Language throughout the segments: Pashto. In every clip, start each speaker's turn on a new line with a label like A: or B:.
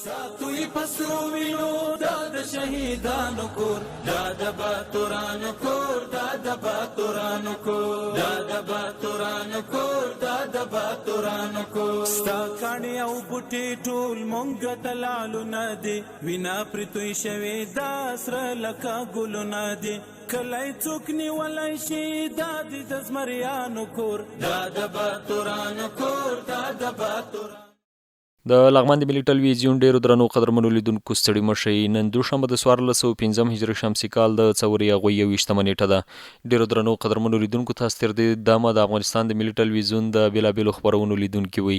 A: ساتو یې په سرو وینو دا د شهیدانو کور، دا د باتورانو کور، دا د باتورانو کور، دا د باتورانو کور، دا د باتورانو کور. ستا کاڼي او بوټي ټول مونږ ته لعلونه دي، وینا پرې توی شوې دا سره لکه ګلونه دي. کلی څوک نیولی شي دا دي د زمریانو کور، دا د باتورانو کور، دا د باتورانو.
B: د لغمان د ملي ټلویزیون ډېرو درنو قدرمنو لیدونکو ستړي مه شئ. نن دوشنبه د 1405 هجري شمسي کال د څورې یا غویي 21مه نېټه ده. ډېرو درنو قدرمنو لیدونکو تاسو تر دې دمه د افغانستان د ملي ټلویزیون د بېلابېلو خپرونو لیدونکي وئ.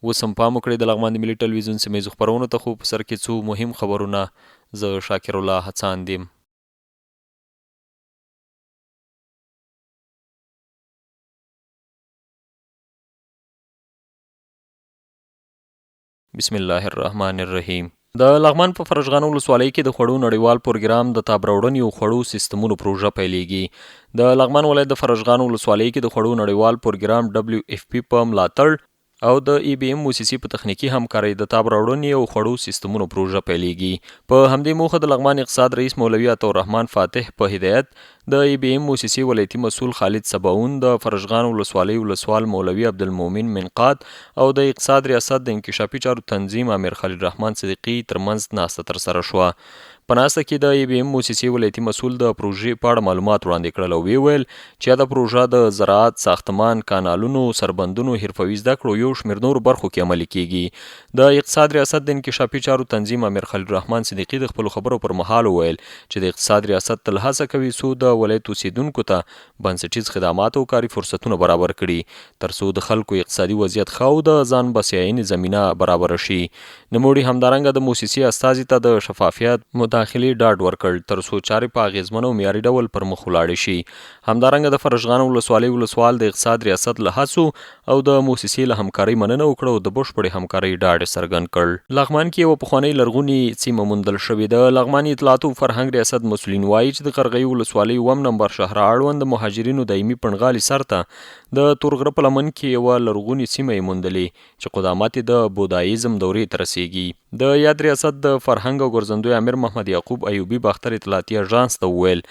B: اوس هم پام وکړئ د لغمان د ملي ټلویزیون سیمه ییزو خپرونو ته، خو په سر کې څو مهم خبرونه. زه شاکرالله هڅاند یم. بسم الله الرحمن الرحیم. د لغمان په فرشغان ولسوالۍ کې د خوړو نړیوال پروګرام د تاب راوړنې او خوړو سیستمونو پروژه پیلېږي. د لغمان ولایت د فرشغان ولسوالۍ کې د خوړو نړیوال پروګرام ډبلیو اف پي په ملاتړ او د ای بي ام موسسې په تخنیکي همکارۍ د تاب راوړنې او خوړو سیستمونو پروژه پیلېږي. په همدې موخه د لغمان اقتصاد رئیس مولوي عطاالرحمن فاتح په هدایت د ای بي ام موسسې ولایتي مسؤل خالد سباوون، د فرشغان ولسوالۍ ولسوال مولوي عبدالمؤمن منقاد او د اقتصاد ریاست د انکشافي چارو تنظیم امیر خلیل الرحمن صدیقي ترمنځ ناسته ترسره شوه. په ناسته کې د ای بي ام موسسې ولایتي مسؤل د پروژې په اړه معلومات وړاندې کړل او ویې ویل چې یاده پروژه د زراعت، ساختمان، کانالونو، سربندونو، حرفوي زده کړو او یو شمېر نورو برخو کې عملي کېږي. د اقتصاد ریاست د انکشافي چارو تنظیم امیر خلیل الرحمن صدیقي د خپلو خبرو پر مهال وویل چې د اقتصاد ریاست تل هڅه کوي څو د ولایت اوسېدونکو ته بنسټیز خدمات او کاري فرصتونه برابر کړي تر څو د خلکو اقتصادي وضعیت ښه او د ځان بسیاینې زمینه برابره شي. نوموړي همدارنګه د موسسې استازي ته د شفافیت، مداخلې ډاډ ورکړ تر څو چارې په اغېزمن او معیاري ډول پر مخ ولاړې شي. همدارنګه د فرشغان ولسوالۍ ولسوال د اقتصاد ریاست له هڅو او د موسسې له همکارۍ مننه وکړه او د بشپړې همکارۍ ډاډ یې څرګند کړ. لغمان کې یوه پخوانۍ لرغونې سیمه موندل شوې. د لغمان اطلاعاتو او فرهنګ ریاست مسؤلین وايي چې د قرغیو ولسوالۍ اووم نمبر شهرا اړوند د مهاجرینو دایمي پڼغالي سر ته د تور غره په لمن کې یوه لرغونې سیمه یې موندلې چې قدامت یې د بودایزم دورې ته رسېږي. د یاد ریاست د فرهنګ او ګرځندوی امر محمد یعقوب ایوبي باختر اطلاعاتي اژانس ته وویل،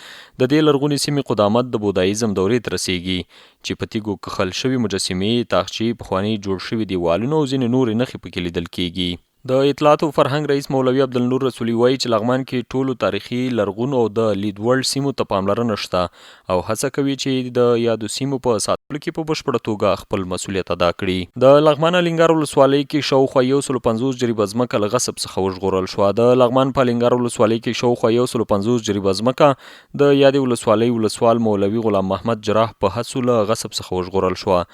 B: د دې لرغونې سیمې قدامت د بودایزم دورې ته رسېږي چې په تیږو کښل شوې مجسمې، تاخچې، پخواني جوړ شوي دیوالونه او ځینې نورې نښې پکې لیدل کېږي. د اطلاعاتو او فرهنګ رئیس مولوي عبدالنور رسولي وايي چې لغمان کې ټولو تاریخي، لرغونو او د لید وړ سیمو ته پاملرنه شته او هڅه کوي چې د یادو سیمو په ساتلو کې په بشپړه توګه خپل مسؤلیت ادا کړي. د لغمان الینګار ولسوالۍ کې شاوخوا 150 جریبه ځمکه له غصب څخه وژغورل شوه. د لغمان په الینګار ولسوالۍ کې شاوخوا 150 جریبه ځمکه د یادې ولسوالۍ ولسوال مولوي غلام محمد جراح په هڅو له غصب څخه وژغورل شوه.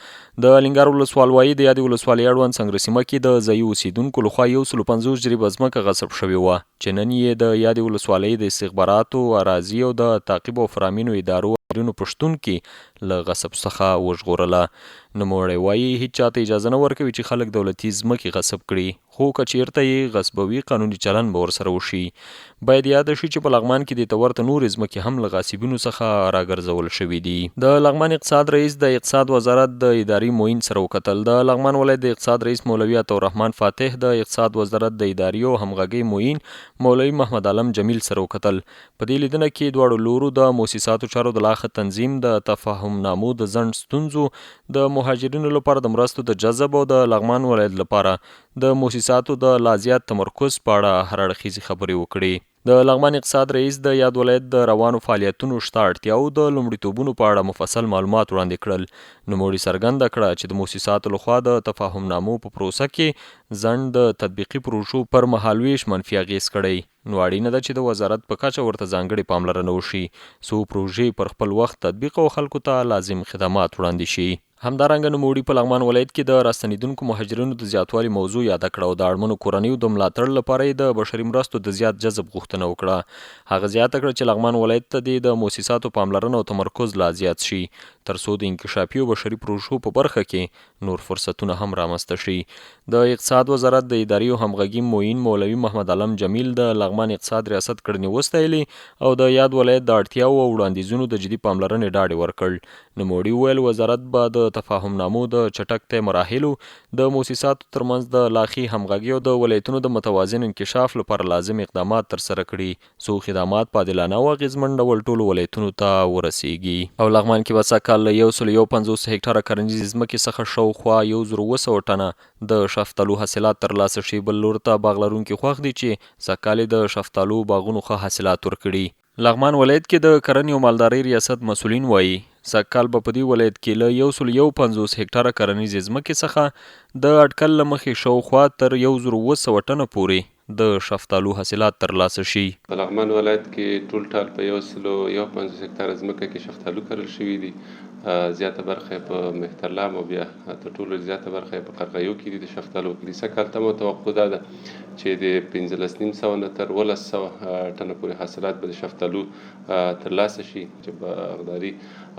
B: د الینګار ولسوال وايي، د یادې ولسوالۍ اړوند سنګرسیمه کې د ځايي اوسېدونکو لخوا 150 جریبه ځمکه غصب شوې وه، چې نن یې د یادې ولسوالۍ د استخباراتو، اراضي او د تعقیب او فرامینو ادارو آمرینو په شتون کې له غصب څخه وژغورله. نوموړی وايي، هیچا ته اجازه نه ورکوي چې خلک دولتي ځمکې غصب کړي. خو که چېرته یې غصبوي قانوني چلند به ورسره وشي. باید یاده شي چې په لغمان کې دې ته ورته نورې ځمکې هم له غاصبینو څخه راګرځول شوې دي. د لغمان اقتصاد رئیس د اقتصاد وزارت د اداري معین سره وکتل. د لغمان ولایت د اقتصاد رئیس مولوي عطاالرحمن فاتح د اقتصاد وزارت د اداري او همغږۍ معین مولوي محمد عالم جمیل سره وکتل. په دې لیدنه کې دواړو لورو د موسساتو چارو د لا ښه تنظیم، د تفاهمنامو د ځنډ ستونزو، د مهاجرینو لپاره د مرستو د جذب او د لغمان ولایت لپاره د موسساتو د لا زیات تمرکز په اړه هر اړخیزې خبرې وکړې. د لغمان اقتصاد رئیس د یاد ولایت د روانو فعالیتونو شته اړتیاوو د لومړیتوبونو په اړه مفصل معلومات وړاندې کړل. نوموړي څرګنده کړه چې د موسساتو لخوا د تفاهمنامو په پروسه کې ځنډ د تطبیقي پروژو پر مهالوېش منفي اغېز کړی. نو اړینه ده چې د وزارت په کچه ورته ځانګړې پاملرنه وشي، څو پروژې پر خپل وخت تطبیق او خلکو ته لازم خدمات وړاندې شي. همدارنګه نوموړي په لغمان ولایت کې د راستنېدونکو مهاجرینو د زیاتوالي موضوع یاده کړه او د اړمنو کورنیو د ملاتړ لپاره یې د بشري مرستو د زیات جذب غوښتنه وکړه. هغه زیاته کړه چې لغمان ولایت ته دې د موسساتو پاملرنه او تمرکز لا زیات شي، تر څو د انکشافي او بشري پروژو په برخه کې نور فرصتونه هم رامنځته شي. د اقتصاد وزارت د اداري او همغږي معین مولوي محمد عالم جمیل د لغمان اقتصاد ریاست کړنې وستایلې او د یاد ولایت د اړتیاوو او وړاندیزونو د جدي پاملرنې ډاډ یې ورکړ. نوموړي وویل، وزارت به د د تفاهمنامو د چټک طی مراحلو، د موسساتو ترمنځ د لا ښې همغږۍ او د ولایتونو د متوازن انکشاف لپاره لازم اقدامات ترسره کړي، څو خدمات په عادلانه او اغېزمن ډول ټولو ولایتونو ته ورسېږي. او لغمان کې به سږ کال له یو سلو یو 50 هکټاره کرنیزې ځمکې څخه شاوخوا 1700 ټنه د شفتالو حاصلات ترلاسه شي. بل لور ته باغ لرونکي خوښ دي چې سږ کال یې د شفتالو باغونو ښه حاصلات ورکړي. لغمان ولایت کې د کرنې او مالدارۍ ریاست مسؤلین وايي، سږ کال به په دې ولایت کې له 151 هکټاره کرنیزې ځمکې څخه د اټکل له مخې شاوخوا تر 1700 ټنه پورې د شفتالو حاصلات ترلاسه شي.
C: په لغمان ولایت کې ټول ټال په 151 هکتاره ځمکه کې شفتالو کرل شوي دي. زیاته برخه یې په مهترلام او بیا تر ټولو زیاته برخه یې په قرغیو کې دي د شفتالو. د سږ کال تمه او توقع دا ده چې د 15 نیم سوه نه تر 1700 ټنه پورې حاصلات به د شفتالو ترلاسه شي. چې باغداري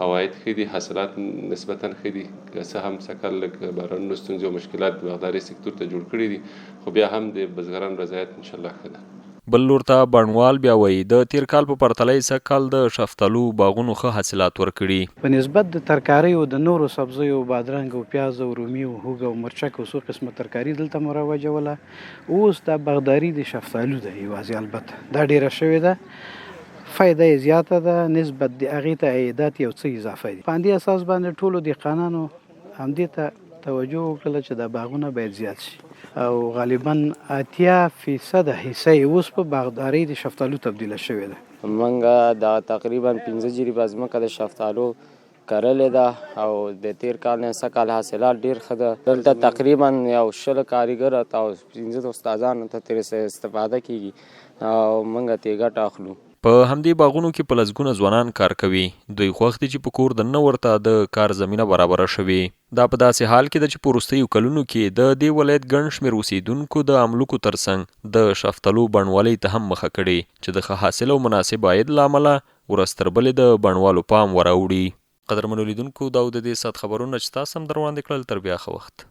C: عواید ښه دي، حاصلات نسبتاً ښه دي. که څه هم سږ کال لږ بارانونو ستونزې او مشکلات د باغدارۍ سکتور ته جوړ کړي دي، خو بیا هم د بزګرانو رضایت ان شاءالله ښه ده.
B: بل لور ته بڼوال بیا وایي، د تېر کال په پرتله یې سږ کال د شفتالو باغونو ښه حاصلات ورکړي.
D: په نسبت د ترکاریو د نورو سبزیو بادرنګ او پیاز او رومي او هوږه او مرچک او څو قسمه ترکاري دلته مروجوله، اوس دا باغداري د شفتالو ده یوازې، البته دا ډېره شوې ده، فایده یې زیاته ده، نسبت د هغې ته عایدات یو څه اضافه دي. په همدې اساس باندې ټولو دهقانانو همدې ته توجه وکړله چې دا باغونه باید زیات شي او غالبا 80 فیصده حصه یې اوس په باغدارۍ د شفتالو تبدیله شوې ده.
E: مونږ دا تقریبا 5 جریبه ځمکه د شفتالو کرلې ده او د تیر کال نه سږ کال حاصلات ډیر ښه ده. دلته تقریبا یو 20 کاریګر او 5 استادانو ته ترې استفاده کیږي او مونږ ترې ګټه اخلو.
B: په همدې باغونو کې په لسګونه ځوانان کار کوي. دوی خوښ دي چې په کور دننه ورته د کار زمینه برابره شوې. دا په داسې حال کې ده چې په وروستیو کلونو کې د دې ولایت ګڼ شمېر اوسېدونکو د املوکو ترڅنګ د شفتالو بڼوالۍ ته هم مخه کړې چې د ښه حاصل او مناسب عاید له امله ورځ تر بلې د بڼوالو پام ور اوړي. قدرمنو لیدونکو دا و د دې ساعت خبرونه چې تاسو هم در وړاندې کړل. تر بیا ښه وخت.